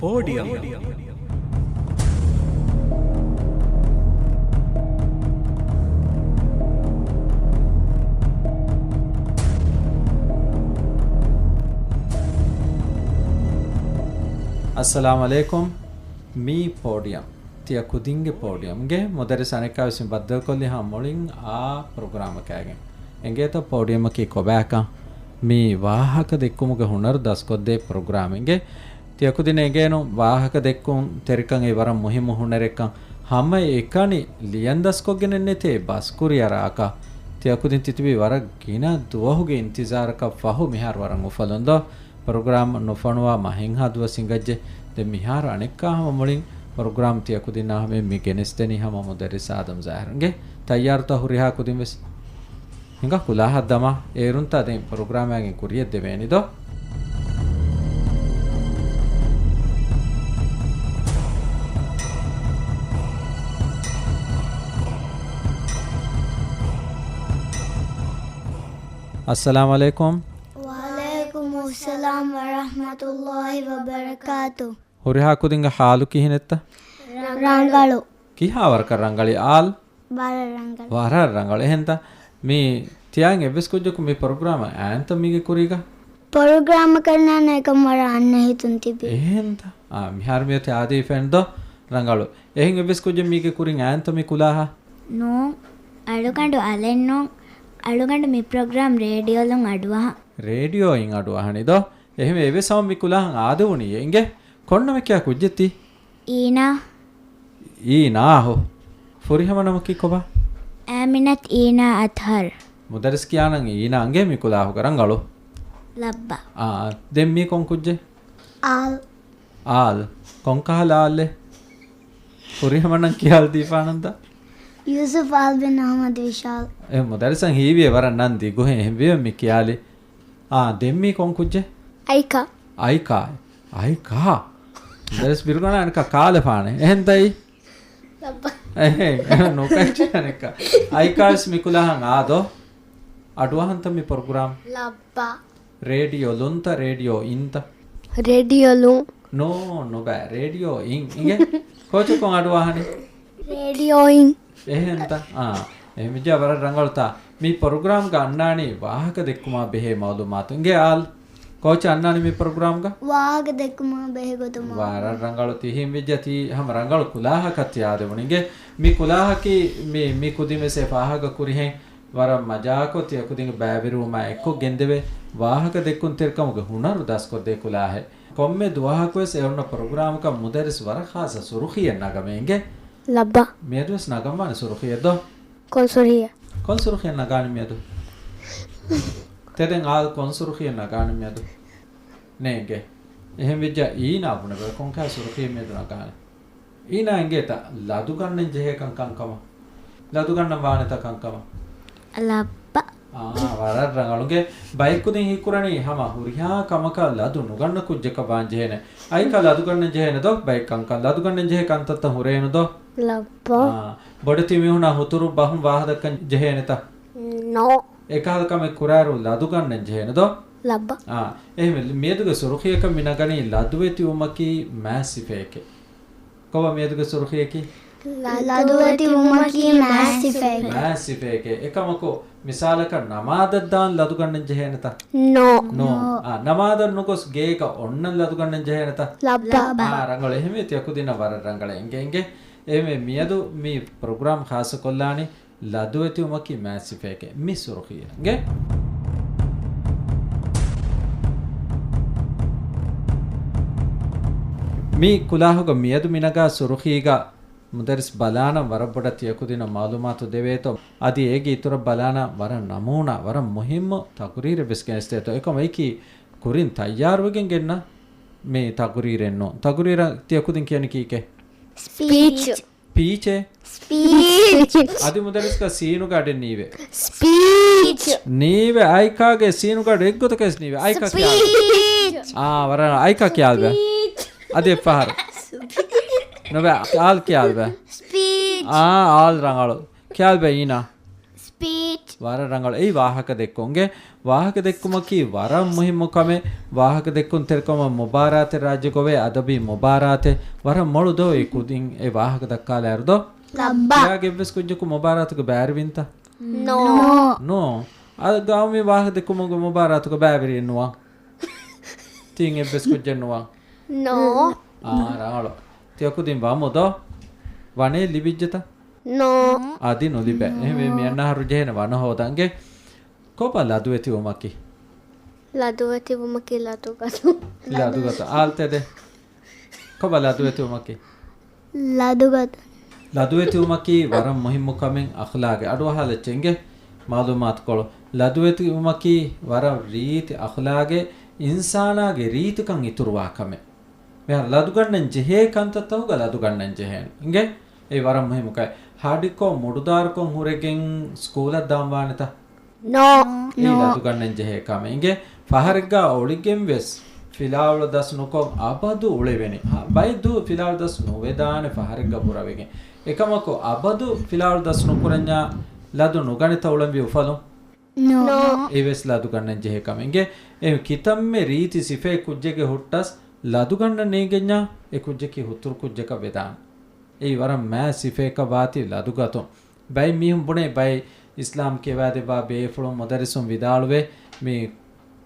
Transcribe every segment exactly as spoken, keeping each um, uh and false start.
ޕޯޑިއަމް. އައްސަލާމު ޢަލައިކުމް. މީ ޕޯޑިއަމް. ތިޔަ ކުދިންގެ ޕޯޑިއަމްގެ މުދައްރިސް އަނެއްކާވެސް މި ބައްދަލުކޮށްލީ ހަމަ މުޅިން އާ ޕްރޮގްރާމަކާގެން. އެނގޭތަ ޕޯޑިއަމަކީ ކޮބާކަން؟ މީ ވާހަކަ ދެއްކުމުގެ ހުނަރު ދަސްކޮށްދޭ ޕްރޮގްރާމެއްގެ. ތިޔަކުދިން އެނގޭނު ވާހަކަ ދެއްކުން ތެރިކަން އެ ވަރަށް މުހިއްމު ހުނަރެއްކަން. ހަމަ އެކަނި ލިޔަން ދަސްކޮށްގެނެއް ނެތޭ ބަސްކުރި އަރާކަށް. ތިޔަކުދިން ތިތިބީ ވަރަށް ގިނަ ދުވަހުގެ އިންތިޒާރަކަށް ފަހު މިހާރު ވަރަށް އުފަލުން ދޯ؟ ޕްރޮގްރާމް ނުފޮނުވާ މަހެއްހާ ދުވަސް ހިނގައްޖެ. ދެން މިހާރު އަނެއްކާ ހަމަ މުޅިން ޕްރޮގްރާމް ތިޔަކުދިންނާ ހަމައަށް މި ގެނެސްދެނީ ހަމަ މުދައްރިސް އާދަމް ޒާހިރުންގެ. ތައްޔާރުތަ ހުރިހާ ކުދިން ވެސް؟ ހިނގާ ކުލާހަށް ދަމާ. އޭރުންތާ ދެން ޕްރޮގްރާމާގެން ކުރިޔަށް ދެވޭނީ ދޯ؟ އައްސަލާމު ޢަލައިކުމް. ވަޢަލައިކުމުއްސަލާމް ވަރަޙްމަތުﷲި ވަބަރަކާތު. ހުރިހާ ކުދިންގެ ޙާލު ކިހިނެއްތަ؟ ރަނގަޅު. ކިހާ ވަރަކަށް ރަނގަޅީ؟ އާލް؟ ވަރަށް ރަނގަޅު. ވަރަށް ރަނގަޅު. އެހެންތަ؟ މީ ތިޔާއިން އެއްވެސް ކުއްޖަކު މި ޕްރޮގްރާމަށް އައިންތަ މީގެ ކުރީގަ؟ ޕްރޮގްރާމަކަށް ނާންނަ އެކަން ވަރަށް އަންނަ ހިތުން ތިބި. އެހެންތަ؟ އާ، މިހާރު މިއޮތީ އާދެވިފައިން ދޯ؟ ރަނގަޅު. އެހެން އެއްވެސް ކުއްޖެއް މީގެ ކުރިން އައިންތަ މި ކުލާހަށް؟ ނޫން. އަޅުގަނޑު އަލެއް ނޫން. އަޅުގަނޑު މި ޕްރޮގްރާމް ރޭޑިއޯލުން އަޑުއަހަން. ރޭޑިއޯއިން އަޑުއަހަނީ ދޯ؟ އެހެންވެ އެއްވެސް ހަމަ މި ކުލާހަށް އާދެވުނީ. އިނގޭ، ކޮންނަމެކޭ ކުއްޖެއް ތީ؟ އީނާ. އީނާ ހޯ. ފުރިހަމަ ނަމަކީ ކޮބާ؟ އާމިނަތު އީނާ އަތްހަރު. މުދައްރިސް ކިޔާނަން އީނާ އަނގޭ މި ކުލާހުގަ ރަނގަޅު. ލައްބަ. އާ، ދެން މީ ކޮން ކުއްޖެއް؟ އާލް. އާލް. ކޮންކަހަލަ އާލްއެއް؟ ފުރިހަމަ ނަން ކިޔާލަދީފާނަންތަ؟ ޔޫސުފް އާލް ބިން އަޙްމަދު ވިޝާލް. އެ މުދައްރިސަށް ހީވިއޭ ވަރަށް ނަން ދިގުހެން އެހެންވީމަ މި ކިޔާލި. އާ، ދެން މީ ކޮން ކުއްޖެއް؟ އައިކާ. އައިކާ. އައިކާ. ދަރިސް ބިރުގަނާ އަނެކާ ކާލެފާނެ. އެހެންތައީ؟ ލައްބަ. އެހެން. ނުކައްޗެއް އަނެކާ. އައިކާވެސް މި ކުލާހަށް އާދޯ؟ އަޑުއަހަންތަ މި ޕްރޮގްރާމް؟ ލައްބަ. ރޭޑިއޯ ލުންތަ ރޭޑިއޯ އިންތަ؟ ރޭޑިއޯ ލުން. ނޯ، ނުބައި. ރޭޑިއޯ އިން. އިނގޭ؟ ކޯޗަކުން އަޑުއަހަނީ؟ ރޭޑިއޯ އިން. އެހެންތަ؟ އާ. އެހެންވެއްޖާ ވަރަށް ރަނގަޅުތާ. މި ޕްރޮގްރާމްގަ އަންނާނީ ވާހަކަ ދެއްކުމާ ބެހޭ މައުލޫމާތު. އިނގޭ އާލް. ކޯޗަށް އަންނާނީ މި ޕްރޮގްރާމްގަ؟ ވާހަކަ ދެއްކުމާ ބެހޭ ގޮތުން މައުލޫމާތު. ވަރަށް ރަނގަޅު. ތިހެންވެއްޖެ ތީ ހަމަ ރަނގަޅު ކުލާހަކަށް ތި އާދެވުނު. އިނގޭ މި ކުލާހަކީ މި، މި ކުދިން ވެސް އެ ފާހަގަ ކުރިހެން ވަރަށް މަޖާކޮށް ތިޔަ ކުދިންގެ ބައިވެރިވުމާ އެއްކޮށް ގެންދެވޭ ވާހަކަ ދެއްކުންތެރިކަމުގެ ހުނަރު ދަސްކޮށްދޭ ކުލާހެއް. ކޮންމެ ދުވަހަކުވެސް އެ އޮންނަ ޕްރޮގްރާމަކަށް މުދައްރިސް ވަރަށް ޚާއްޞަ ސުރުޚީއެއް ނަގަމޭ އިނގޭ. ލައްބަ. މިއަދުވެސް ނަގަންވާނެ ސުރުޚީއެއް ދޯ؟ ކޮން ސުރުޚީއެއް؟ ކޮން ސުރުޚީއެއް ނަގާނެ މިއަދު؟ ތެދެން އާލް ކޮން ސުރުޚީއެއް ނަގާނެ މިއަދު؟ ނޭނގެ. އެހެންވެއްޖާ އީނާ ބުނެބަ ކޮންކަހަލަ ސުރުޚީއެއް މިއަދު ނަގާނެ؟ އީނާ އިނގޭތަ ލަދުގަންނަން ޖެހޭކަން ކަންކަމަށް؟ ލަދުގަންނަން ވާނެތަ ކަންކަމަށް؟ ލައްބަ. އާ، ވަރަށް ރަނގަޅު. އިނގޭ ބައެއްކުދިން ހީކުރަނީ ހަމަ ހުރިހާ ކަމަކަށް ލަދު ނުގަންނަ ކުއްޖަކަށް ވާން ޖެހޭނެ. އައިކާ ލަދުގަންނަން ޖެހޭނެ ދޯ؟ ބައެއް ކަންކަން ލަދުގަންނަން ޖެހޭ ކަންތައްތައް ހުރޭނު ދޯ؟ ލައްބަ. އާ، ބޮޑެތި މީހުނާ ހުތުރު ބަހުން ވާހަކަ ދައްކަން ޖެހޭނެތަ؟ ނޯ. އެކަހަލަ ކަމެއް ކުރާއިރު ލަދުގަންނަން ޖެހޭނެ ދޯ؟ ލައްބަ. އާ، އެހެންވެ، މިއަދުގެ ސުރުޚީއަކަށް މި ނަގަނީ ލަދުވެތިވުމަކީ މާތް ސިފައެކޭ. ކޮބާ މިއަދުގެ ސުރުޚީއަކީ؟ ލަދުވެތިވުމަކީ މާތް ސިފައެކޭ. މާތް ސިފައެކޭ. އެކަމަކު، މިސާލަކަށް ނަމާދަށް ދާން ލަދުގަންނަން ޖެހޭނެތަ؟ ނޯ. ނޯ. ނޯ. އާ، ނަމާދަށް ނުގޮސް ގޭގަ އޮންނަން ލަދުގަންނަން ޖެހޭނެތަ؟ ލައްބަ. އާ، ރަނގަޅު. އެހެންވެ ތިޔަ ކުދިންނަށް ވަރަށް ރަނގަޅަށް އެނގޭ އިނގޭ. އެހެންވެ މިއަދު މި ޕްރޮގްރާމް ޚާއްޞަކޮށްލާނީ ލަދުވެތިވުމަކީ މާތް ސިފައެކޭ. މި ސުރުޚީއެއް އިނގޭ. މި ކުލާހުގަ މިއަދު މިނަގާ ސުރުޚީގަ މުދައްރިސް ބަލާނަން ވަރަށް ބޮޑަށް ތިޔަކުދިންނަށް މައުލޫމާތު ދެވޭތޯ، އަދި އޭގެ އިތުރަށް ބަލާނަން ވަރަށް ނަމޫނާ، ވަރަށް މުހިއްމު ތަޤުރީރެއް ވެސް ގެނެސްދޭތޯ. އެކަމަކު އެކީ ކުރިން ތައްޔާރުވެގެން ގެންނަ މި ތަޤުރީރެއް ނޫން. ތަޤުރީރަށް ތިޔަކުދިން ކިޔަނީ ކީކޭ؟ ސްޕީޗް. ސްޕީޗޭ؟ ސްޕީޗް. އަދި މުދައްރިސްގަ ސީނުގެ އަޑެއް ނީވޭ. ސްޕީޗް. ނީވެ އައިކާގެ ސީނުގެ އަޑު އެއްގޮތަކަށް ވެސް ނީވޭ. އައިކާ ކިޔާލި. ސްޕީޗް. އާ، ވަރަށް އައިކާ ކިޔާލިބަ. ސްޕީޗް. އަދި އެއްފަހަރު. ނުބެ އާލް ކިޔާލިބަ. ސްޕީޗް. އާ، އާލް ރަނގަޅު. ކިޔާލިބަ އީނާ. ސްޕީޗް. ވަރަށް ރަނގަޅު. އެއީ ވާހަކަ ދެއްކުން. އިނގޭ، ވާހަކަ ދެއްކުމަކީ ވަރަށް މުހިއްމު ކަމެއް. ވާހަކަ ދެއްކުންތެރިކަމަށް މުބާރާތެއް ރާއްޖޭގަ އޮވޭ، އަދަބީ މުބާރާތެއް. ވަރަށް މޮޅު ދޯ އެ ކުދިން އެ ވާހަކަ ދައްކާލާއިރު ދޯ. ލައްބަ. ކިޔާގެ އެއްވެސް ކުއްޖަކު މުބާރާތުގަ ބައިވެރިވިންތަ؟ ނޯ. ނޯ. އަދި ގައުމީ ވާހަކަ ދެއްކުމުގެ މުބާރާތުގަ ބައިވެރިއެއް ނުވާ. ތިން އެއްވެސް ކުއްޖެއް ނުވާ. ނޯ. އާ، ރަނގަޅު. ތިޔަ ކުދިން ވަމު ދޯ. ވަނޭ ލިބިއްޖެތަ؟ ނޯ. އަދި ނުލިބޭ. އެހެންވެ، މި އަންނަ އަހަރު ޖެހޭނެ ވަނަ ހޯދަން. އިނގޭ، ކޮބާ ލަދުވެތިވުމަކީ؟ ލަދުވެތިވުމަކީ ލަދުގަތު. ލަދުގަތު. އާލްތެދެ. ކޮބާ ލަދުވެތިވުމަކީ؟ ލަދުގަތު. ލަދުވެތިވުމަކީ ވަރަށް މުހިއްމު ކަމެއް އަޚްލާގެއް. އަޑުއަހާލައްޗޭ އިނގޭ، މައުލޫމާތުކޮޅު. ލަދުވެތިވުމަކީ ވަރަށް ރީތި އަޚްލާގެއް، އިންސާނާގެ ރީތިކަން އިތުރުވާ ކަމެއް. މިހާރު ލަދުގަންނަން ޖެހޭ ކަންތައްތަކުގަ ލަދުގަންނަން ޖެހޭނެ. އިނގޭ؟ އެއީ ވަރަށް މުހިއްމު ކަމެއް. ހަޑިކޮށް މުޑުދާރުކޮށް ހުރެގެން ސްކޫލަށް ދާން ވާނެތަ؟ ނޯ. އެއީ ނޯ. ލަދުގަންނަން ޖެހޭ ކަމެއް. އިނގޭ؟ ފަހަރެއްގަ އޮޅިގެން ވެސް ފިލާވަޅު ދަސް ނުކޮށް އަބަދު އުޅެވޭނެ. ހަ، ބައެއް ދުވަހު ފިލާވަޅު ދަސް ނުވެދާނެ ފަހަރެއްގަ ބުރަވެގެން. އެކަމަކު އަބަދު ފިލާވަޅު ދަސް ނުކުރަންޏާ ލަދު ނުގަނެތަ އުޅެންވީ އުފަލުން؟ ނޯ. އެވެސް ލަދުގަންނަން ޖެހޭ ކަމެއް. އިނގޭ، އެ ކިތަންމެ ރީތި ސިފައެއް ކުއްޖެއްގެ ހުއްޓަސް ލަދުގަންނަން ނޭނގެންޏާ އެ ކުއްޖަކީ ހުތުރު ކުއްޖަކަށް ވެދާނެ. އެއީ ވަރަށް މާތް ސިފައަކަށް ވާތީ ލަދުގަތުން. ބައެއް މީހުން ބުނޭ، ބައެއް އިސްލާމް ކިޔަވާދެއްވާ ބޭފުޅުން މުދައްރިސުން ވިދާޅުވޭ، މި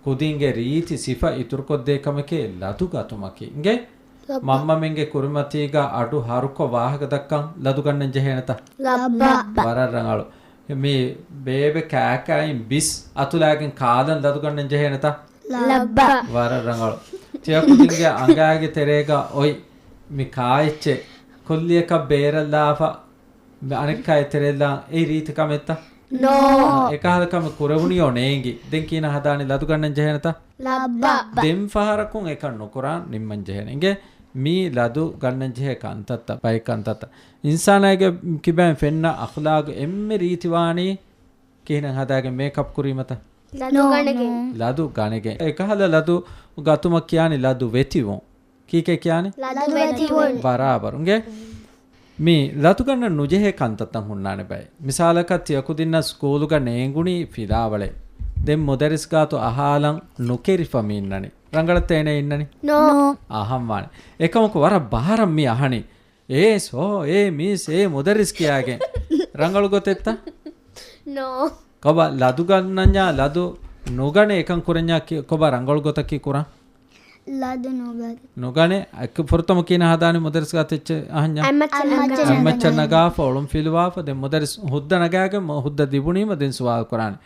ކުދިންގެ ރީތި ސިފަ އިތުރުކޮށްދޭ ކަމެކޭ ލަދުގަތުމަކީ. އިނގޭ؟ ލައްބަ. މަންމަމެންގެ ކުރިމަތީގަ އަޑު ހަރުކޮށް ވާހަކަ ދައްކަން ލަދުގަންނަން ޖެހޭނެތަ؟ ލައްބަ. ވަރަށް ރަނގަޅު. މި ބޭބެ ކާކާއިން ބިސް އަތުލާގެން ކާލަން ލަދުގަންނަން ޖެހޭނެތަ؟ ލައްބަ. ވަރަށް ރަނގަޅު. ތިޔަ ކުދިންގެ އަނގާގެ ތެރޭގަ އޮތް މި ކާއެއްޗެއް ކުއްލިއަކަށް ބޭރަށްލާފަ، މި އަނެއްކާ އެތެރެއްލާ އެ ރީތި ކަމެއްތަ؟ ނޯ. އެކަހަލަ ކަމެއް ކުރެވުނިޔޯ ނޭނގި. ދެން ކީނާ ހަދާނީ ލަދު ގަންނަން ޖެހޭނެތަ؟ ލައްބަ. ދެން ފަހަރަކުން އެކަން ނުކުރާ ނިންމަން ޖެހޭނެ. އިނގޭ، މީ ލަދު ގަންނަން ޖެހޭ ކަންތައްތައް، ބައެއް ކަންތައްތައް. އިންސާނާގެ ކިބައިން ފެންނަ އަޚްލާގު އެންމެ ރީތިވާނީ ކިހިނެއް ހަދާގެން މޭކަޕް ކުރީމަތަ؟ ލަދު ގަނެގެން. ލަދު ގަނެގެން. އެކަހަލަ ލަދު ގަތުމަށް ކިޔާނީ ލަދު ވެތިވުން. ކީކޭ ކިޔާނީ؟ ލަދު ވެތިވުން. ބަރާބަރު. އިނގޭ؟ މި ލަދުގަންނަން ނުޖެހޭ ކަންތައްތައް ހުންނާނެ ބައެއް. މިސާލަކަށް ތިޔަކުދިންނަށް ސްކޫލުގަ ނޭނގުނީ ފިލާވަޅެއް. ދެން މުދައްރިސް ގާތު އަހާލަން ނުކެރިފަ މި އިންނަނީ. ރަނގަޅަށްތަ އޭނަ އިންނަނީ؟ ނޯ. އަހަންވާނެ. އެކަމަކު ވަރަށް ބާރަށް މި އަހަނީ. އޭސް ހޯ، އޭ މީސް، އޭ މުދައްރިސް ކިޔާގެން. ރަނގަޅު ގޮތެއްތަ؟ ނޯ. ކޮބާ ލަދު ގަންނަންޏާ ލަދު ނުގަނެ އެކަން ކުރަންޏާ ކި-، ކޮބާ ރަނގަޅު ގޮތަކީ ކުރަން؟ ލަދު ނުގަނެ. ނުގަނެ. އެއް-، ފުރަތަމަ ކީނާ ހަދާނީ މުދައްރިސް ގާތު އެއްޗެއް އަހަންޏާ؟ އަތްމައްޗަށް ނަގާ. އަތްމައްޗަށް ނަގާފަ އޮޅުން ފިލުވާފަ ދެން މުދައްރިސް ހުއްދަ ނަގާގެން މު-، ހުއްދަ ލިބުނީމަ ދެން ސުވާލު ކުރާނެ.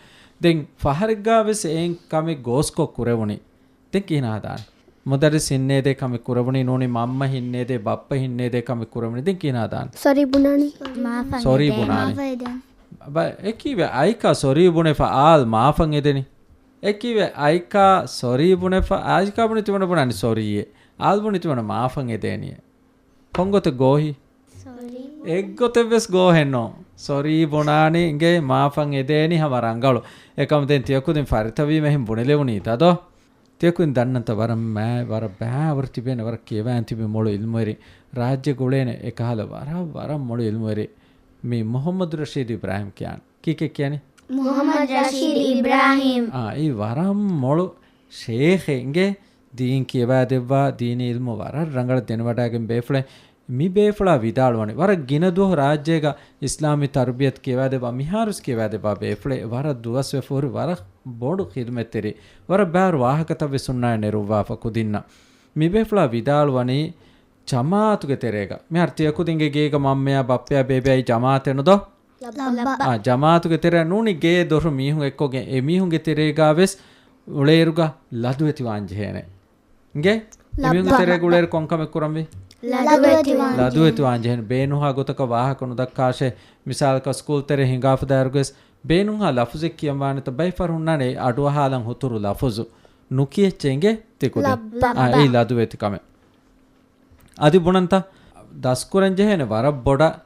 ދެން ފަހަރެއްގާ ވެސް އެއިން ކަމެއް ގޯސްކޮށް ކުރެވުނީ. ދެން ކިހިނެއް ހަދާނެ؟ މުދައްރިސް އިންނޭދޭ ކަމެއް ކުރެވުނީ ނޫނީ މަންމަ އިންނޭދޭ ބައްޕަ އިންނޭދޭ ކަމެއް ކުރެވުނީ. ދެން ކިހިނެއް ހަދާނެ؟ ސޮރީ ބުނާނީ. މާފަށް ސޮރީ އެދޭ. ބުނާނީ. މާފަށް އެދޭނީ. ބަ-، އެކީވެ އައިކާ ސޮރީ ބުނެފަ އާލް މާފަށް އެދޭނީ. އެކީވެ އައިކާ ސޮރީ ބުނެފަ، އައިކާ ބުނި ތިމަން ބުނާނީ ސޮރީއޭ. އާލް ބުނި ތިމަން މާފަށް އެދޭނީއޭ. ކޮންގޮތެއް ގޯހި؟ ސޮރީ. އެއްގޮތެއްވެސް ގޯހެއްނޯ. ސޮރީ ބުނާނީ އިނގޭ މާފަށް އެދޭނީ ހަމަ ރަނގަޅު. އެކަމު ދެން ތިޔަކުދިން ފަރިތަވީމަ އެހެން ބުނެލެވުނީތަ ދޯ؟ ތިޔަކުދިން ދަންނަންތަ ވަރަށް މާ-، ވަރަށް ބައިވަރު ތިބޭނެ ވަރަށް ކިޔަވާން ތިބި މޮޅު އިލްމުވެރި ރާއްޖޭގަ އުޅޭނެ އެކަހަލަ ވަރަށް، ވަރަށް މޮޅު އިލްމުވެރި މި މުޙައްމަދު ރަޝީދު އިބްރާހިމް ކިޔާން. ކީކޭ ކިޔަނީ؟ މުޙައްމަދު ރަޝީދު އިބްރާހިމް. އާ، އެއީ ވަރަށް މޮޅު ޝޭޚެއް އިނގޭ. ދީން ކިޔަވާދެއްވާ، ދީނީ އިލްމު ވަރަށް ރަނގަޅަށް ދެނެވަޑައިގެން ބޭފުޅެއް. މި ބޭފުޅާ ވިދާޅުވަނީ، ވަރަށް ގިނަ ދުވަހު ރާއްޖޭގަ އިސްލާމީ ތަރުބިޔަތު ކިޔަވާދެއްވާ، މިހާރުވެސް ކިޔަވާދެއްވާ ބޭފުޅެއް، ވަރަށް ދުވަސްވެފަ ހުރި، ވަރަށް ބޮޑު ޚިދުމަތްތެރި، ވަރަށް ބާރު ވާހަކަތައްވެސް ހުންނާނެ ނެރުއްވާފަ ކުދިންނަށް. މި ބޭފުޅާ ވިދާޅުވަނީ، ޖަމާއަތުގެ ތެރޭގަ، މިހާރު ތިޔަކުދިންގެ ގޭގަ މަންމަޔާ ބައްޕަޔާ ބޭބެއާ ޖަމާއަތެއް ނުދޯ؟ ލައްބަ. އާ، ޖަމާއަތުގެ ތެރެއަށް ނޫނީ ގޭ ދޮށު މީހުން އެއްކޮށްގެން އެ މީހުންގެ ތެރޭގާވެސް އުޅޭއިރުގަ ލަދުވެތިވާން ޖެހޭނެ. އިނގޭ؟ އެމީހުންގެ ލައްބަ. ތެރޭގަ އުޅޭއިރު ކޮންކަމެއް ކުރަންވީ؟ ލަދުވެތިވާން. ލަދުވެތިވާން ޖެހޭނެ. ބޭނުންހާ ގޮތަކަށް ވާހަކަ ނުދައްކާށޭ. މިސާލަކަށް ސްކޫލް ތެރޭ ހިނގާފަ ދާއިރުގަވެސް ބޭނުންހާ ލަފުޒެއް ކިޔަންވާނެތަ؟ ބައެއް ފަހަރު ހުންނާނެ އެ އަޑުއަހާލަން ހުތުރު ލަފުޒު. ނުކިޔައްޗޭ އިނގޭ ތިކުދިން. ލައްބަ. އާ، އެއީ ލަދުވެތި ކަމެއް. އަދި ބުނަންތަ؟ ދަސްކުރަން ޖެހޭނެ ވަރަށް ބޮޑަށް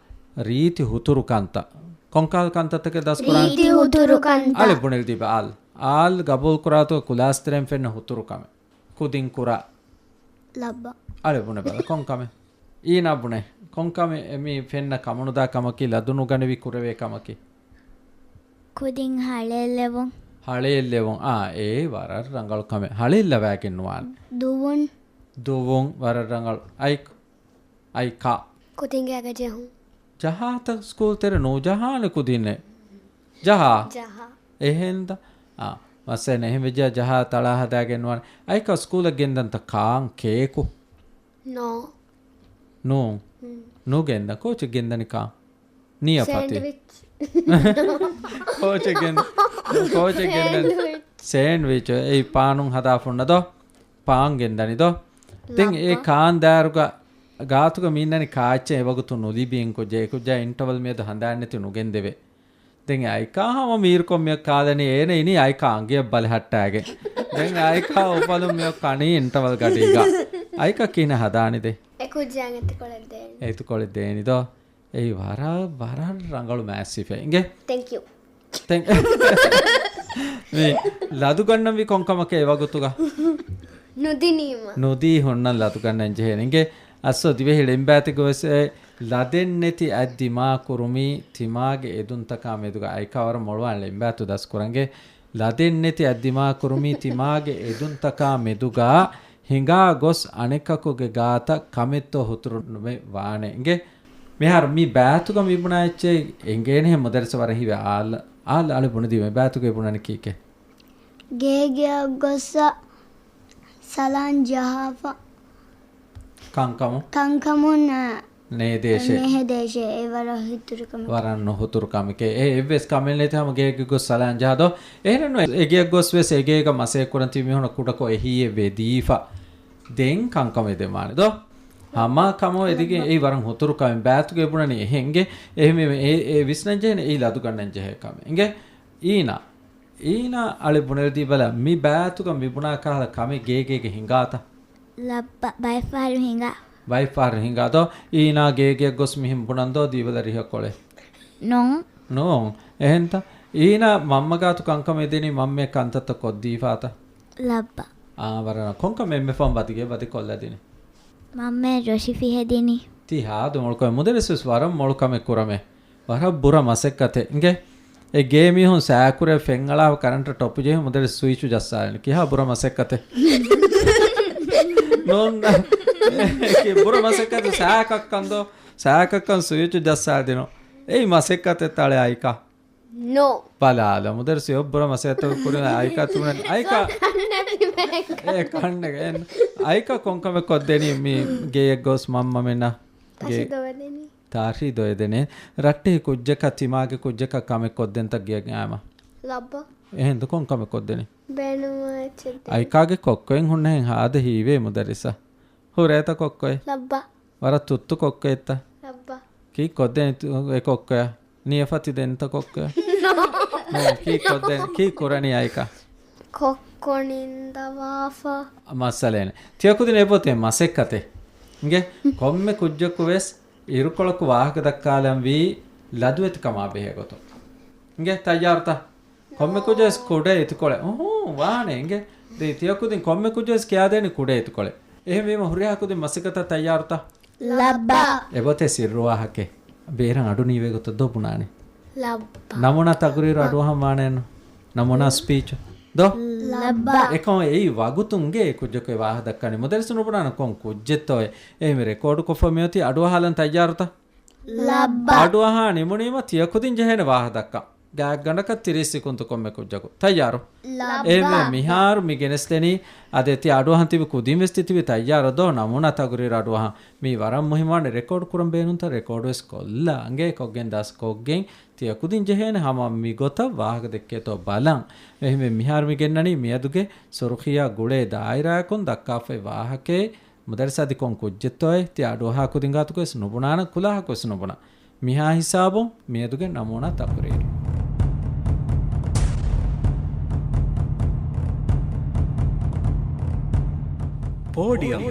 ރީތި ހުތުރު ކަންތައް. ކޮންކަހަލަ ކަންތައްތަކެއް ދަސްކުރާން؟ ރީތި ހުތުރު ކަންތައް. އަޅެ ބުނެލި ދީބަ އާލް. އާލް ގަބޫލު ކުރާތޯ ކުލާސް ތެރެއިން ފެންނަ ހުތުރު ކަމެއް. ކުދިން ކުރާ. ލައްބަ. އަޅެ ބުނެ ބަލަ ކޮން ކަމެއް؟ އީނާ ބުނެ. ކޮން ކަމެއް އެ މީ ފެންނަ ކަމުނުދާ ކަމަކީ ލަދު ނުގަނެވި ކުރެވޭ ކަމަކީ؟ ކުދިން ހަޅޭއްލެވުން. ހަޅޭއްލެވުން. އާ، އެ ވަރަށް ރަނގަޅު ކަމެއް. ހަޅޭއްލަވައިގެން ނުވާނެ. ދުވުން. ދުވުން ވަރަށް ރަނގަޅު. އައި، އައިކާ. ކުދިން ގާގަ ޖެހުން. ޖަހާތަ ސްކޫލް ތެރެ ނުޖަހާނެ ކުދިންނެއް. ޖަހާ. ޖަހާ. އެހެންދަ؟ އާ، މައްސަލަ އެހެން ވެއްޖާ ޖަހާ ތަޅާ ހަދާގެން ނުވާނެ. އައިކާ ސްކޫލަށް ގެންދަންތަ ކާން ކޭކު؟ ނޯ. ނޫން. ނުގެންދަން. ކޯޗެއް ގެންދަނީ ކާން؟ ނިޔަފަތި. ސޭންޑްވިޗް. ކޯޗެއް ގެން-، ކޯޗެއް ގެންދަނީ؟ ސޭންޑްވިޗް. ސޭންޑްވިޗް. އެއީ ޕާނުން ހަދާފަ ހުންނަ ދޯ؟ ޕާން ގެންދަނީ ދޯ؟ ދެން އެ ލައްބަ. ކާން ދާއިރުގަ ގާތުގަ މި އިންނަނީ ކާއެއްޗެއް އެވަގުތު ނުލިބި އިންކޮށް ޖެހޭ ކުއްޖާ އިންޓަވަލް މިއަދު ހަނދާން ނެތި ނުގެންދެވޭ. ދެން އައިކާ ހަމަ މީރުކޮށް މިއޮށް ކާލަނީ އޭނަ އިނީ އައިކާ އަނގަޔަށް ބަލަހައްޓާގެން. ދެން އައިކާ އުފަލުން މިއޮށް ކަނީ އިންޓަވަލް ގަޑީގަ. އައިކާ ކިހިނެއް ހަދާނީ ދޭ؟ އެ ކުއްޖާ އެތިކޮޅެއް ދޭނީ. އެތިކޮޅެއް ދޭނީ ދޯ؟ އެއީ ވަރަށް، ވަރަށް ރަނގަޅު މާތް ސިފައެއް. އިނގޭ. ތެންކް ޔޫ. ތެން-، މި ލަދުގަންނަންވީ ކޮންކަމަކޭ އެވަގުތުގަ؟ ނުދިނީމަ. ނުދީ ހުންނަން ލަދުގަންނަން ޖެހޭނެ. އިނގޭ. އައްސޯ ދިވެހި ޅެންބާތެއްގަވެސް އެ ލަދެއް ނެތި އަތް ދިމާކުރުމީ ތިމާގެ އެދުންތަކާ މެދުގަ. އައިކާ ވަރަށް މޮޅުވާން ޅެންބާތު ދަސްކުރަންގެ. ލަދެއް ނެތި އަތް ދިމާކުރުމީ ތިމާގެ އެދުންތަކާ މެދުގަ ހިނގާ ގޮސް އަނެކަކުގެ ގާތަށް ކަމެއްތޯ ހުތުރު ނުވެ ވާނެ. އިނގޭ. މިހާރު މި ބާތުގަ މިބުނާ އެއްޗެއް އެނގޭނެހެން މުދައްރިސަށް ވަރަށް ހީވޭ. އާލް، އާލް އަޅެ ބުނެދީ މި ބާތުގައި ބުނަނީ ކީކޭ؟ ގޭގެއަށް ގޮއްސަ ސަލާން ޖަހާފަ. ކަންކަމު؟ ކަންކަމުން، އާ، ނޭދޭށޭ. ނޭހެދޭށޭ. އެ ވަރަށް ހުތުރު ކަމެކޭ. ވަރަށް ނުހުތުރު ކަމެކޭ. އެ އެއްވެސް ކަމެއް ނެތި ހަމަ ގޭގެ ގޮސް ސަލާން ޖަހާ ދޯ. އެހެނެއް ނުވޭ. އެގެއަށް ގޮސް ވެސް އެގޭގަ މަސައްކަތް ކުރަން ތިބި މީހުނަށް ކުޑަކޮށް އެހީއެއް ވެދީފަ. ދެން ކަންކަމެއް ދެމާނެ ދޯ. ހަމަ ކަމަށް އެދިގެން އެއީ ވަރަށް ހުތުރު ކަމެއް. ބާތުގަ ބުނަނީ އެހެން. އިނގޭ. އެހެންވީމަ އެ، އެ ވިސްނަން ޖެހޭނެ އެއީ ލަދުގަންނަން ޖެހޭ ކަމެއް. އިނގޭ. އީނާ، އީނާ އަޅެ ބުނެލިދީބަލަ، މި ބާތުގަ މިބުނާ ކަހަލަ ކަމެއް ގޭގޭގަ ހިނގާތަ؟ ލައްބަ، ބައެއްފަހަރު ހިނގާ. ބައެއްފަހަރު ހިނގާ ދޯ؟ އީނާ ގޭގެއަށް ގޮސް މިހެން ބުނަން ދޯ ދީބަލަ ރިހަކޮޅެއް؟ ނޫން. ނޫން. އެހެންތަ؟ އީނާ މަންމަ ގާތު ކަންކަމެއް ދެނީ މަންމަ ކަންތައްތައް ކޮށްދީފާތަ؟ ލައްބަ. އާ، ވަރަށް ކޮންކަމެއް މެ ފަން ވަދިގެ ވަދި ކޮށްލަދިނީ؟ މަންމަ ރޮށި ފިހެދިނީ. ތީ ހާދު މޮޅުކަމެއް. މުދައްރިސް ވެސް ވަރަށް މޮޅު ކަމެއް ކުރަމޭ. ވަރަށް ބުރަ މަސައްކަތެއް. އިނގޭ. އެ ގޭ މީހުން ސައިކުރެ ފެން އަޅާފަ ކަރަންޓަށް ޓޮޕު ޖެހި މުދައްރިސް ސުއިޗު ޖައްސާލިން. ކިހާ ބުރަ މަސައްކަތެއް. ނޯން. އެ ބުރަ މަސައްކަތު ސައިކައްކަން ދޯ. ސައިކައްކަން ސުއިޗު ޖައްސާލިނު. އެއީ މަސައްކަތެއް ތަޅެ އައިކާ. ނޯ. ބަލާލަ. މުދައްރިސް އޮއް ބުރަ މަސައްކަތު ކުރިން އައިކާ ތުނަން. އައިކާ. އެ ކަންނެގެ. އައިކާ ކޮންކަމެއް ކޮށްދެނީ މި ގެޔަށް ގޮސް މަންމަ މެންނަށް؟ ގެ-، ތާށި ދޮވެދެނީ. ތާށި ދޮވެދެނޭ. ރައްޓެހި ކުއްޖަކަށް ތިމާގެ ކުއްޖަކަށް ކަމެއް ކޮށްދެންތަ ގެއަށް އައިމަ؟ ލައްބަ. އެހެންދު ކޮން ކަމެއް ކޮށްދެނީ؟ ބޭނުމާ އެއްޗެއް ދޭ. އައިކާގެ ކޮއްކޮއިން ހުންނަހެން ހާދަ ހީވޭ މުދައްރިސަށް. ހުރޭތަ ކޮއްކޮއެއް؟ ލައްބަ. ވަރަށް ތުއްތު ކޮއްކޮއެއްތަ؟ ލައްބަ. ކީއް ކޮށްދެނީ ތު-، އެ ކޮއްކޮޔަށް؟ ނިޔަފަތި ދެންތަ ކޮއްކޮޔަށް؟ ނޯ. ނޯ، ކީއް ކޮށްދެނީ؟ ކީއް ކުރަނީ އައިކާ؟ ކޮއްކޮ ނިންދަވާފަ. މައްސަލައެއް ނެތް. ތިޔަ ކުދިން އެބައޮތޭ މަސައްކަތެއް. އިނގޭ؟ ކޮންމެ ކުއްޖަކު ވެސް އިރުކޮޅަކު ވާހަކަ ދައްކާލަންވީ ލަދުވެތިކަމާ ބެހޭ ގޮތުން. އިނގޭ؟ ތައްޔާރުތަ؟ ކޮންމެ ކުއްޖަވެސް ކުޑަ އެތިކޮޅެއް. އުހޫ، ވާނެ އިނގޭ. ދެން ތިޔަ ކުދިން ކޮންމެ ކުއްޖަވެސް ކިޔާދޭނެ ކުޑަ އެތިކޮޅެއް. އެހެންވީމަ ހުރިހާ ކުދިން މަސައްކަތަށް ތައްޔާރުތަ؟ ލައްބަ. އެބައޮތޭ ސިއްރު ވާހަކައެއް. ބޭރަށް އަޑު ނީވޭ ގޮތަށް ދޯ ބުނާނެ. ލައްބަ. ނަމޫނާ ތަގުރީރު އަޑުއަހަން ވާނެއްނު. ނަމޫނާ ސްޕީޗު. ދޯ؟ ލައްބަ. އެކަމަށް އެއީ ވަގުތުންގެ ކުއްޖަކު އެ ވާހަކަ ދައްކާނީ. މުދައްރިސު ނުބުނާނެ ކޮން ކުއްޖެއްތޯއޭ. އެހެންވެ ރެކޯޑު ކޮށްފަ މިއޮތީ އަޑުއަހާލަން ތައްޔާރުތަ؟ ލައްބަ. އަޑުއަހާ ނިމުނީމަ ތިޔަ ކުދިން ޖެހޭނެ ވާހަކަ ދައްކަން. ގާތްގަނޑަކަށް ތިރީސް ސިކުންތު ކޮންމެ ކުއްޖަކު. ތައްޔާރު؟ ލައްބަ. އެހެންވެ މިހާރު މި ގެނެސްދެނީ އަދި ތި އަޑުއަހަން ތިބި ކުދިން ވެސް ތި ތިބި ތައްޔާރު ދޯ ނަމޫނާ ތަގުރީރު އަޑުއަހަން. މީ ވަރަށް މުހިއްމުވާނެ ރެކޯޑް ކުރަން ބޭނުންތަ ރެކޯޑް ވެސް ކޮށްލާ އަނގޭ ކޮށްގެން ދަސް ކޮށްގެން ތިޔަ ކުދިން ޖެހޭނެ ހަމަ މި ގޮތަށް ވާހަކަ ދެއްކޭތޯ ބަލަން. އެހެންވެ މިހާރު މި ގެންނަނީ މިއަދުގެ ސުރުޚިޔާ ގުޅޭ ދާއިރާއަކުން ދައްކާފައި ވާހަކައެއް. މުދައްރިސާ އަދި ކޮން ކުއްޖެއްތޯއޭ؟ ތި އަޑުއަހާ ކުދިން ގާތުގަވެސް ނުބުނާނަން ކުލާހަކުވެސް ނުބުނާ. މިހާ ހިސާބުން މިއަދުގެ ނަމޫނާ ތަޤުރީރު. ޕޯޑިއަމް.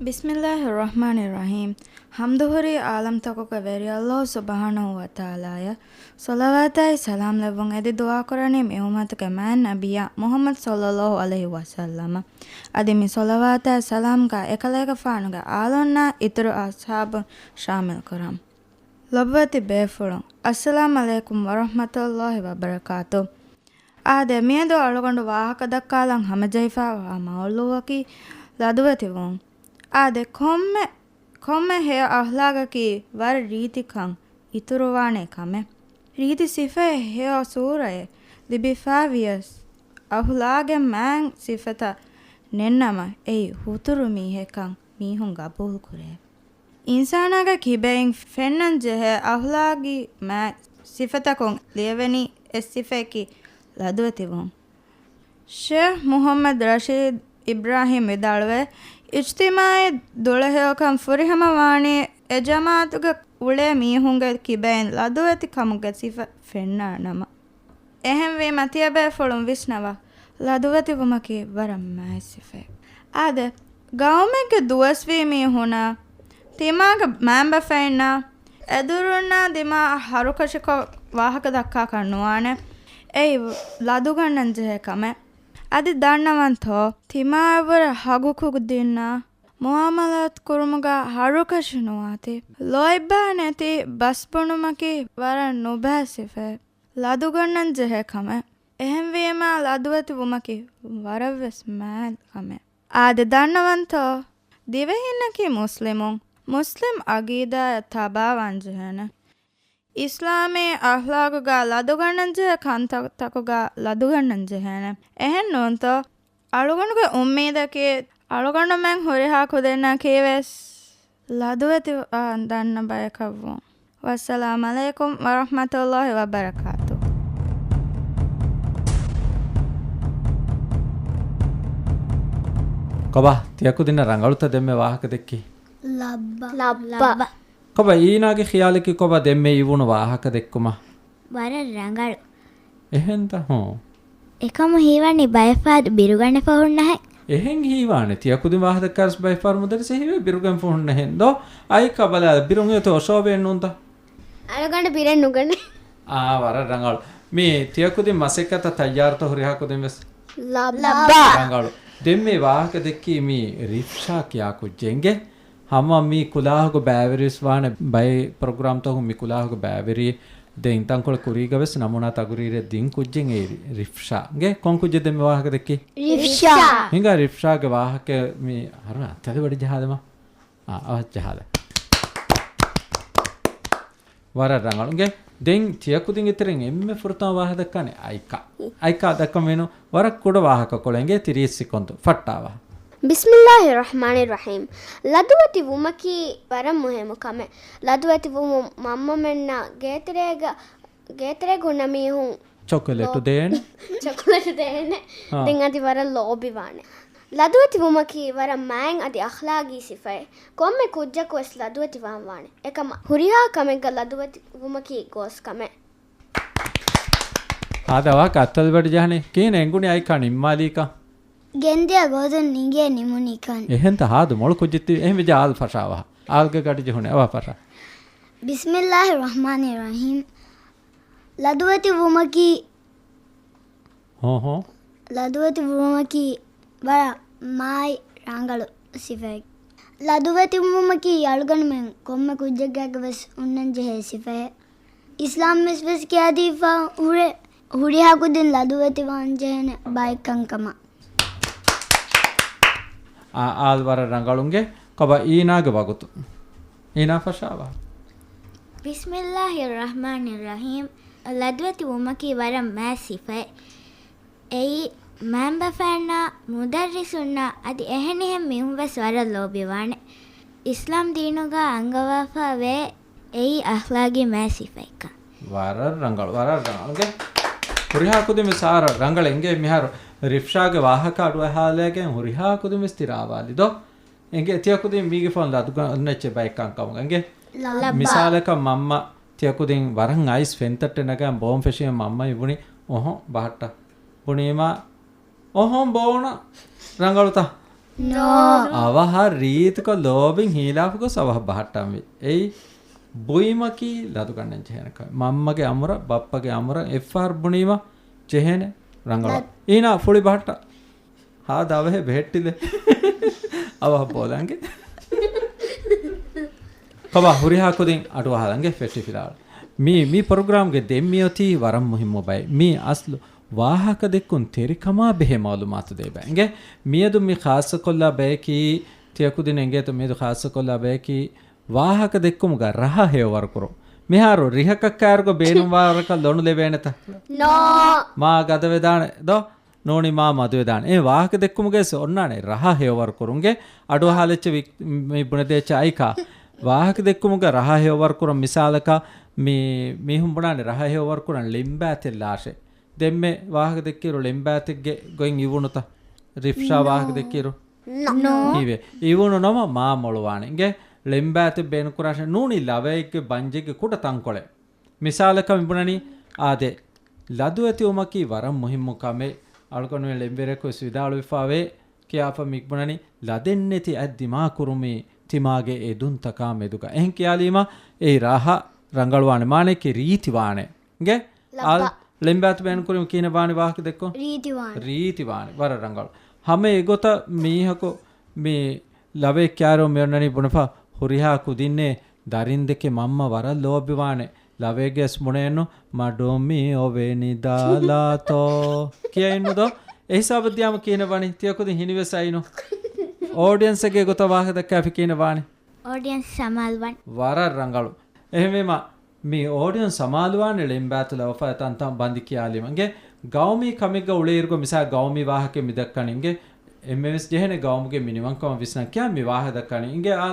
بسم الله الرحمن الرحيم. ޙަމްދުހުރީ ޢާލަމްތަކުގެ ވެރި ﷲ ސުބްޙާނަހޫ ވަތަޢާލާއަށް. ޞަލަވާތާއި ސަލާމް ލެއްވުން އެދި ދުޢާކުރަނީ މި އުއްމަތުގެ މާތް ނަބިއްޔާ މުޙައްމަދު ޞައްލައްލާހު ޢަލައިހި ވަސައްލަމަށް. އަދި މި ޞަލަވާތާއި ސަލާމްގަ އެކަލޭގެފާނުގެ އާލުންނާ އިތުރު އަޞްޙާބުން ޝާމިލް ކުރަން. ލޮބުވެތި ބޭފުޅުން، އައްސަލާމް ޢަލައިކުމް ވަރަޙްމަތުﷲި ވަބަރަކާތު. އާދެ، މިއަދު އަޅުގަނޑު ވާހަކަ ދައްކާލަން ހަމަޖެހިފައިވާ މައުޟޫޢަކީ ލަދުވެތިވުން. އާދެ، ކޮންމެ، ކޮންމެ ހެޔޮ އަޚްލާގަކީ ވަރަށް ރީތިކަން އިތުރުވާނެ ކަމެއް. ރީތި ސިފައެއް ހެޔޮ ސޫރައެއް ލިބިފައި ވިޔަސް، އަޚްލާގެއް މާތް ސިފަތައް ނެތްނަމަ، އެއީ ހުތުރު މީހެއްކަން މީހުން ގަބޫލުކުރޭ. އިންސާނާގެ ކިބައިން ފެންނަން ޖެހޭ އަޚްލާގީ މާތް ސިފަތަކުން ލިޔެވެނީ އެއް ސިފައަކީ ލަދުވެތިވުން. ޝޭޚް މުޙައްމަދު ރަޝީދު އިބްރާހީމް ވިދާޅުވޭ، އިޖްތިމާޢީ ދުޅަހެޔޮކަން ފުރިހަމަ ވާނީ އެ ޖަމާޢަތުގަ އުޅޭ މީހުންގެ ކިބައިން ލަދުވެތި ކަމުގެ ސިފަ ފެންނާ ނަމަ. އެހެންވީމަ ތިޔަބޭފުޅުން ވިސްނަވާ، ލަދުވެތިވުމަކީ ވަރަށް މާތް ސިފައެއް. އާދެ، ގައުމެއްގެ ދުވަސްވީ މީހުންނާ، ތިމާގެ މައިންބަފައިންނާ، އެދުރުންނާ ދިމާ ހަރުކަށިކޮށް ވާހަކަ ދައްކާކަށް ނުވާނެ. އެއީ ލަދުގަންނަން ޖެހޭ ކަމެއް. އަދި ދަންނަވަންތޯ، ތިމާއަށްވުރެ ހަގު ކުދިންނާ މުޢާމަލާތު ކުރުމުގަ ހަރުކަށި ނުވާތީ. ލޯތްބާ ނެތި ބަސް ބުނުމަކީ ވަރަށް ނުބައި ސިފައެއް. ލަދުގަންނަން ޖެހޭ ކަމެއް. އެހެންވީމާ، ލަދުވެތި ވުމަކީ ވަރަށްވެސް މާތް ކަމެއް. އާދެ، ދަންނަވަންތޯ؟ ދިވެހިންނަކީ މުސްލިމުން. މުސްލިމް އަގީދާއަށް ތަބާވާން ޖެހޭނެ. އިސްލާމީ އަޚްލާގުގަ ލަދުގަންނަން ޖެހޭ ކަންތައްތަކުގަ ލަދުގަންނަން ޖެހޭނެ. އެހެން ނޫންތޯ؟ އަޅުގަނޑުގެ އުއްމީދަކީ، އަޅުގަނޑުމެން ހުރިހާ ކުދިންނަކީވެސް ލަދުވެތިވާން ދަންނަ ބަޔަކަށްވުން. ވައްސަލާމް ޢަލައިކުމް ވަރަޙްމަތުﷲި ވަބަރަކާތު. ކޮބާ، ތިޔަކުދިންނަށް ރަނގަޅުތަ ދެންމެ ވާހަކަ ދެއްކީ؟ ލައްބަ. ލައްބަ. ކޮބާ، އީނާގެ ޚިޔާލަކީ ކޮބާ ދެންމެ އިވުނު ވާހަކަ ދެއްކުމަށް؟ ވަރަށް ރަނގަޅު. އެހެންތަ؟ ހޫނ. އެކަމު ހީވަނީ ބައެއްފަހަރު ބިރުގަނެފަ ހުންނަހެން. އެހެން ހީވާނެ. ތިޔަކުދިން ވާހަކަ ދައްކާސް ބައެއްފަހަރު މުދައްރިސް ހީވޭ ބިރުގަނެފަ ހުންނަހެން ދޯ؟ އައިކާ ބަލާ، ބިރުން އެތޯ ޝޯވޭ ނޫންތަ؟ އަޅުގަނޑު ބިރެއް ނުގަނެ. އާ، ވަރަށް ރަނގަޅު. މީ ތިޔަކުދިން މަސައްކަތަށް ތައްޔާރުތަ ހުރިހާ ކުދިން ވެސް؟ ލައްބަ. ލައްބަ. ރަނގަޅު. ދެން މި ވާހަކަ ދެއްކީ މީ ރިފްޝާ ކިޔާ ކުއްޖެއްގެ. ހަމަ މި ކުލާހުގެ ބައިވެރިވެސް ވާނެ ބައެއް ޕްރޮގްރާމްތަކުން މި ކުލާހުގެ ބައިވެރި ދެން ތަންކޮޅެއް ކުރީގަ ވެސް ނަމޫނާ ތަގުރީރެއް ދިން ކުއްޖެއް އެއީ ރިފްޝާ. ގެ ކޮން ކުއްޖެއް ދެންމެ ވާހަކަ ދެއްކީ؟ ރިފްޝާ. ހިނގާ ރިފްޝާގެ ވާހަކަ މި ހަރުނާ ތެލެ ވަޑި ޖަހާލަމާ. އާ، އަވަސް ޖަހާލަ. ވަރަށް ރަނގަޅު. ގެ ދެން ތިޔަކުދިންގެ ތެރެއިން އެންމެ ފުރަތަމަ ވާހަކަ ދައްކާނެ އައިކާ. އައިކާ ދައްކަމޭނު ވަރަށް ކުޑަ ވާހަކަ ކޮޅެއް އިނގޭ ތިރީސް ސިކޮންދު. ފައްޓާވާ. ބިސްމިއްލާހި ރަޙްމާނި ރަޙީމް. ލަދުވެތި ވުމަކީ ވަރަށް މުހިއްމު ކަމެއް. ލަދުވެތި ވުމުން މަންމަމެންނަށް ގޭތެރޭގަ، ގޭތެރޭގަ ހުންނަ މީހުން ޗޮކޮލޭޓު ލޯ-، ދޭން. ޗޮކޮލޭޓު ދޭނެ. އާ. ދެން އަދި ވަރަށް ލޯބިވާނެ. ލަދުވެތި ވުމަކީ ވަރަށް މާތް އަދި އަޚްލާގީ ސިފައެއް. ކޮންމެ ކުއްޖަކު ވެސް ލަދުވެތި ވާން ވާނެ. އެކަމަ ހުރިހާ ކަމެއްގަ ލަދުވެތި ވުމަކީ ގޯސް ކަމެއް. ހާދަ ވާހަކަ އަތްތަލު ވަޑި ޖަހަނީ. ކިހިނެއް އެނގުނީ އައިކާ ނިންމާލީކަން؟ ގެންދިޔަ ގޯސް ނިނގޭ ނިމުނީކަން. އެހެންތަ ހާދަ މޮޅު ކުއްޖެއް ތިބި. އެހެން ވެއްޖެ އާލް ފަށާވާ. އާލްގެ ގަޑި ޖެހުނެ އަވަ ފަށާ. ބިސްމިއްލާހި ރަޙްމާނި ރަޙީމް. ލަދުވެތި ވުމަކީ ހޯ ހޯ. ލަދުވެތި ވުމަކީ ވަރަށް މާތް ރަނގަޅު ސިފައެއް. ލަދުވެތި ވުމަކީ އަޅުގަނޑުމެން ކޮންމެ ކުއްޖެއްގައިގަ ވެސް ހުންނަން ޖެހޭ ސިފައެއް. އިސްލާމް ވެސް ވެސް ކިޔާދީފަ ހުރެ ހުރިހާ ކުދިން ލަދުވެތިވާން ޖެހޭނެ ބައެއްކަންކަމަށް. އާ، އާލް ވަރަށް ރަނގަޅު އިނގޭ. ކޮބާ އީނާގެ ވަގުތު. އީނާ ފަށާވާ. ބިސްމިއްލާހި ރަޙްމާނި ރަޙީމް. ލަދުވެތި ވުމަކީ ވަރަށް މާތް ސިފައެއް. އެއީ މައިންބަފައިންނާ، މުދައްރިސުންނާ އަދި އެހެނިހެން މީހުން ވެސް ވަރަށް ލޯބިވާނެ. އިސްލާމް ދީނުގަ އަންގަވާފަ ވޭ އެއީ އަޚްލާގީ މާތް ސިފައެއްކަން. ވަރަށް ރަނގަޅު، ވަރަށް ރަނގަޅު. އިނގޭ ހުރިހާ ކުދިން ވެސް ސާރަ ރަނގަޅެއް. އިނގޭ މިހާރު ރިފްޝާގެ ވާހަކަ އަޑު އަހާލައިގެން ހުރިހާ ކުދިން ވެސް ތި ރާވާލި ދޯ؟ އިނގޭ ތިޔަކުދިން މީގެ ފޯނު ލަދުގަންނަ އެއްޗެއް ބައެއްކަން ކަމުގަ. އިނގޭ ލައްބަ. މިސާލަކަށް މަންމަ ތިޔަކުދިން ވަރަށް އައިސް ފެންތައްޓެއް ނަގާ ބޯން ފެށިގެން މަންމަ އިވުނީ އޮހޮ ބަހައްޓާ. ބުނީމާ އޮހޮ ބޯނަ ރަނގަޅުތަ؟ ނޯ. އަވަހަށް ރީތިކޮށް ލޯބިން ހީލާފަ ގޮސް އަވަހަށް ބަހައްޓަންވީ. އެއީ ބުއިމަކީ ލަދުގަންނަން ޖެހޭނެ ކަމެއް. މަންމަގެ އަމުރަށް، ބައްޕަގެ އަމުރަށް އެއްފަހަރު ބުނީމަ ޖެހޭނެ ރަނގަޅަށް. އީނާ ފުޅި ބަހައްޓާ. ހާދަ އަވަހެއް ބެހެއްޓިލެ. އަވަހަށް ބޯލަނގެ. ކޮބާ ހުރިހާ ކުދިން އަޑުއަހާލަނގެ ފެއްޓި ފިލާޅު. މީ، މީ ޕްރޮގްރާމްގެ ދެން މިއޮތީ ވަރަށް މުހިއްމު ބައެއް. މީ އަސްލު ވާހަކަ ދެއްކުން ތެރިކަމާ ބެހޭ މައުލޫމާތު ދޭ ބައެއް. އިނގޭ، މިއަދު މި ޚާއްޞަކޮށްލާ ބަޔަކީ، ތިޔަ ކުދިން އެނގޭތޯ މިއަދު ޚާއްޞަކޮށްލާ ބަޔަކީ، ވާހަކަ ދެއްކުމުގަ ރަހަ ހެޔޮވަރުކުރުން. މިހާރު ރިހަކަށް ކާރުގަ ބޭނުންވާ ވަރަކަށް ލޮނު ލެވޭނެތަ؟ ނޯ. މާ ގަދަވެދާނެ ދޯ؟ ނޫނީ މާ މަދުވެދާނެ. އެ ވާހަކަ ދެއްކުމުގައިސް އޮންނާނެ ރަހަ ހެޔޮވަރު ކުރުންގެ. އަޑުއަހާލެއްޗެ ވި-، މި ބުނެދޭ އައިކާ. ވާހަކަ ދެއްކުމުގަ ރަހަ ހެޔޮވަރު ކުރަން މިސާލަކަށް މި-، މީހުން ބުނާނެ ރަހަ ހެޔޮވަރު ކުރަން ޅެންބާތެއް ލާށޭ. ދެންމެ ވާހަކަ ދެއްކިއިރު ޅެންބާތެއްގެ ގޮތް އިވުނުތަ؟ ރިފްޝާ ވާހަކަ ދެއްކިއިރު؟ ނޯ. ހީވޭ. އިވުނު ނަމަ މާ މޮޅުވާނެ. އިނގޭ ޅެންބާތެއް ބޭނުންކުރާށޭ. ނޫނީ ލަވައެއްގެ ބަންޖެއްގެ ކުޑަ ތަންކޮޅެއް. މިސާލަކަށް މި ބުނަނީ އާދެ، ލަދުވެތިވުމަކީ ވަރަށް މުހިއްމު ކަމެއް. އަޅުގަނޑުމެން ޅެންވެރިޔަކު ވެސް ވިދާޅުވެފަ ވޭ ކިޔާފަ މި ބުނަނީ، ލަދެއްނެތި އަތް ދިމާކުރުމީ ތިމާގެ އެދުންތަކާ މެދުގަ. އެހެން ކިޔާލީމަ އެއީ ރަހަ ރަނގަޅުވާނެ، މާނައަކީ ރީތިވާނެ. އިނގޭ؟ އާ، ލައްބަ. ޅެންބާތު ބޭނުންކުރީމަ ކިހިނެއް ވާނީ ވާހަކަ ދެއްކުން؟ ރީތިވާނެ. ރީތިވާނެ. ވަރަށް ރަނގަޅު. ހަމަ އެގޮތަށް މީހަކު މި ލަވައެއް ކިޔާއިރު މި އޮންނަނީ ބުނެފަ ހުރިހާ ކުދިންނޭ ދަރިންދެކެ މަންމަ ވަރަށް ލޯބިވާނެ. ލަވައެއްގެ އަސް ބުނެއެއްނު މަޑު މި އޮވެނި ދާލާތޯ ކިޔައިންނު ދޯ؟ އެހިސާބަށް ދިޔާމަ ކިހިނެއް ވަނީ؟ ތިޔަ ކުދިން ހިނިވެސް އައިނު. އޯޑިއަންސްއެއްގެ ގޮތަށް ވާހަކަ ދައްކާފި ކިހިނެއް ވާނީ؟ އޯޑިއަންސް ސަމާލުވަން. ވަރަށް ރަނގަޅު. އެހެންވީމަ، މި އޯޑިއަންސް ސަމާލުވާނެ ޅެންބާތު ލަވަފައި ތަންތަން ބަނދި ކިޔާލީމަ. އިނގޭ، ގައުމީ ކަމެއްގަ އުޅޭއިރުގަ މިސާ ގައުމީ ވާހަކައެއް މި ދައްކަނީ. އިނގޭ، އެންމެވެސް ޖެހޭނެ ގައުމުގެ މިނިވަންކަމަށް ވިސްނަން ކިޔާ މި ވާހަކަ ދައްކަނީ. އިނގޭ، އާ،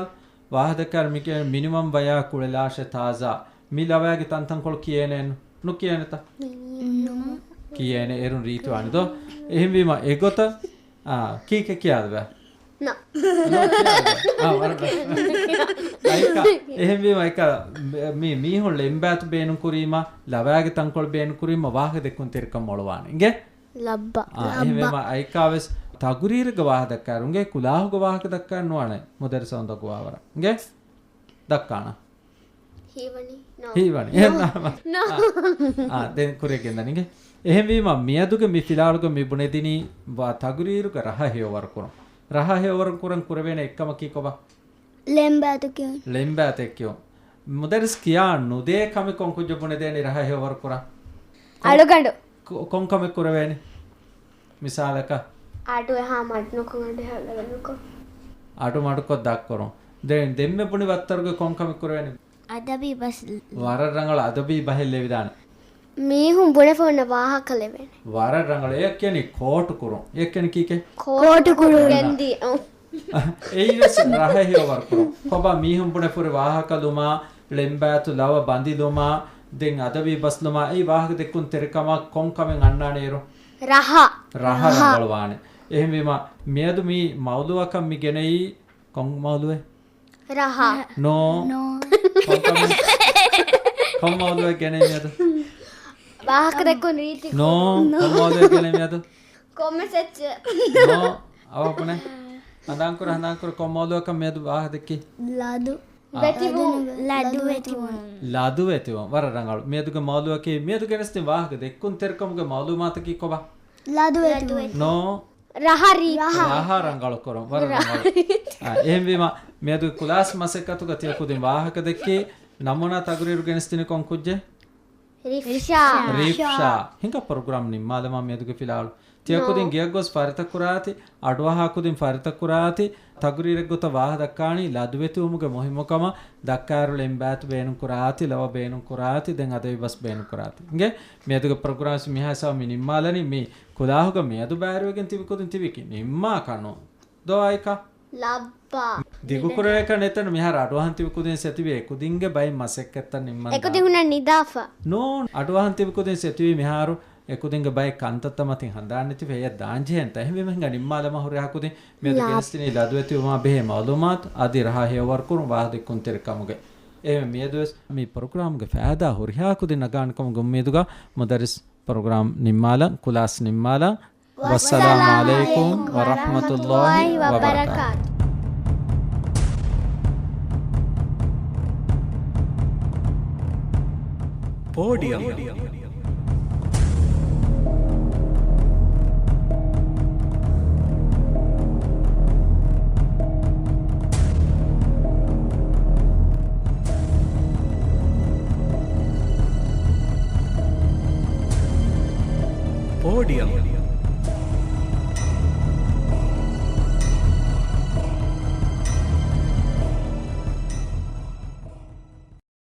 ވާހަކަ ދައްކާ މި ކިޔަނީ މިނިވަން ވަޔާ ކުޅެލާށޭ ތާޒާ. މި ލަވައިގެ ތަންތަންކޮޅު ކިޔޭނެއެއްނު. ނުކިޔޭނެތަ؟ ނު. ކިޔޭނެ އޭރުން ރީތިވާނެ ދޯ. އެހެންވީމަ އެގޮތަށް، އާ، ކީކޭ ކިޔާލަބަ؟ ނޯ. ނޯ ކިޔާލަބަ. އާ، ވަރަށް ރަނގަޅު. އައިކާ، އެހެންވީމަ އައިކާ، މި މީހުން ޅެންބާތު ބޭނުންކުރީމަ، ލަވައިގެ ތަންކޮޅު ބޭނުންކުރީމަ، ވާހަކަ ދެއްކުން ތެރިކަން މޮޅުވާނެ. އިނގޭ؟ ލައްބަ. އާ، އެހެންވީމަ އައިކާވެސް ތަގުރީރެއްގަ ވާހަކަ ދައްކާއިރު އިނގޭ، ކުލާހުގަ ވާހަކަ ދައްކާ ނުވާނެ. މުދައްރިސަށް އުނދަގޫވާވަރަށް. އިނގޭ؟ ދައްކާނަ. ހީވަނީ؟ ނޯ. ހީވަނީ. ނޯ. އެހެން ނާމަ. ނޯ. އާ، އާ، ދެން ކުރިއަށް ގެންދަނީ. އެހެންވީމަ، މިއަދުގެ މި ފިލާވަޅުގަ މި ބުނެދިނީ ވާ ތަގުރީރުގަ ރަހަ ހެޔޮވަރު ކުރުން. ރަހަ ހެޔޮވަރު ކުރަން ކުރެވޭނެ އެއްކަމަކީ ކޮބާ؟ ޅެންބާތު ކިޔުން. ޅެންބާތެއް ކިޔުން. މުދައްރިސް ކިޔާ ނުދޭ ކަމެއް ކޮން ކުއްޖެއް ބުނެދޭނީ ރަހަ ހެޔޮވަރު ކުރަން؟ ކޮ-، އަޅުގަނޑު. ކޮ-، ކޮން ކަމެއް ކުރެވޭނީ؟ މިސާލަކަށް. އަޑު އެހާ މަޑުނުކޮށް އަޑު އެހާ ގަދަނުކޮށް. އަޑު މަޑުކޮށް ދަށްކުރުން. ދެން ދެންމެ ބުނި ވައްތަރުގެ ކޮން ކަމެއް ކުރެވޭނީ؟ އަދަބީ ބަސް. ވަރަށް ރަނގަޅު އަދަބީ ބަހެއް ލެވިދާނެ. މީހުން ބުނެފަ އޮންނަ ވާހަކަ ލެވޭނެ. ވަރަށް ރަނގަޅު. އެއަށް ކިޔަނީ ކޯޓު ކުރުން. އެއަށް ކިޔަނީ ކީކޭ؟ ކޯޓު ކުރުން. ގެންދިޔުން. އެއީވެސް ރަހަ ހެޔޮވަރު ކުރުން. ކޮބާ މީހުން ބުނެފަ ހުރި ވާހަކަ ލުމާ، ޅެންބާތު ލަވަ ބަނދި ލުމާ، ދެން އަދަބީ ބަސް ލުމާ، އެއީ ވާހަކަ ދެއްކުން ތެރިކަމަށް ކޮން ކަމެއް އަންނާނެއިރު؟ ރަހަ. ރަހަ ރަހަ. ރަނގަޅުވާނެ. އެހެންވީމަ، މިއަދު މި މައުލޫއަކަށް މި ގެނައީ ކޮން މައުލޫއެއް؟ ރަހަ. ނޯ. ނޯ. ކޮން ކަމެއް؟ ކޮން މައުލޫއެއް ގެނައީ މިއަދު؟ ވާހަކަ ދެއްކުން ރީތި. ނޯ. ނޯ. ކޮން މައުލޫއެއް ގެނައީ މިއަދު؟ ކޮންމެސް އެއްޗެއް. ނޯ. އަވަހަކުނެ. ހަނދާންކުރަ، ހަނދާންކުރަ ކޮން މައުލޫއަކަށް މިއަދު ވާހަކަ ދެއްކީ؟ ލަދު. ވެތިވުން. ލަދު ވެތިވުން. ލަދު ވެތިވުން. ވަރަށް ރަނގަޅު. މިއަދުގެ މައުލޫއަކީ، މިއަދު ގެނެސްދިން ވާހަކަ ދެއްކުން ތެރިކަމުގެ މައުލޫމާތަކީ ކޮބާ؟ ލަދު ވެތިވުން. ނޯ. ރަހަ ރީތި. ރަހަ. ރަހަ ރަނގަޅު ކުރުން. ވަރަށް ރަހަ. ރަނގަޅު. އާ، އެހެންވީމަ، މިއަދު ކުލާސް މަސައްކަތުގަ ތިޔަ ކުދިން ވާހަކަ ދެއްކި، ނަމޫނާ ތަގުރީރު ގެނެސްދިނީ ކޮން ކުއްޖެއް؟ ރިފްޝާ. ރިފްޝާ. ހިނގާ ޕްރޮގްރާމް ނިންމާލަމާ މިއަދުގެ ފިލާވަޅު. ތިޔަ ކުދިން ގެއަށް ގޮސް ފަރިތަކުރާތި، އަޑުއަހާ ކުދިން ފަރިތަކުރާތި، ތަގުރީރެއްގޮތަށް ވާހަ ދައްކާނީ ލަދުވެތިވުމުގެ މުހިއްމުކަމަށް، ދައްކާއިރު ޅެންބާތު ބޭނުންކުރާތި، ލަވަ ބޭނުންކުރާތި، ދެން އަދަބީ ބަސް ބޭނުންކުރާތި. އިނގޭ؟ މިއަދުގެ ޕްރޮގްރާމް މިހާ ހިސާބަށް މި ނިންމާލަނީ. މި ކުލާހުގަ މިއަދު ބައިވެރިވެގެން ތިބި ކުދިން ތިބީކީ ނިންމާކަށް ނޫން. ދޯ އައިކާ؟ ލައްބަ. ދިގުކުރެވޭކަށް ނެތަން މިހާރު އަޑުއަހަން ތިބި ކުދިން ސެތިވީ އެކުދިންގެ ބައި މަސައްކަތްތައް ނިންމަން އެކުދިން ދާ. ހުންނަ ނިދާފަ. ނޫން، އަޑުއަހަން ތިބި ކުދިން ސެތިވީ މިހާރު އެކުދިންގެ ބައެއް ކަންތައްތައް މަތިން ހަނދާން ނެތިފަ އެޔަށް ދާން ޖެހޭންތަ؟ އެހެންވީމަ ހިނގާ ނިންމާލަމާ ހުރިހާ ކުދިން މިއަދު ލާ. ގެނެސްދިނީ ލަދުވެތިވުމާ ބެހޭ މައުލޫމާތު އަދި ރަހަ ހެޔޮވަރުކުރުން ވާހަ ދެއްކުން ތެރިކަމުގެ. އެހެން މިއަދުވެސް މި ޕްރޮގްރާމްގެ ފައިދާ ހުރިހާ ކުދިން ނަގާނެ ކަމުގެ އުއްމީދުގަ މުދައްރިސް ޕްރޮގްރާމް ނިންމާލަން، ކުލާސް ނިންމާލަން. ވައްސަލާމު ޢަލައިކުމް ވަރަޙްމަތުﷲ ވަބަރަކާތު. ޕޯޑިއަމް. ޕޯޑިއަމް.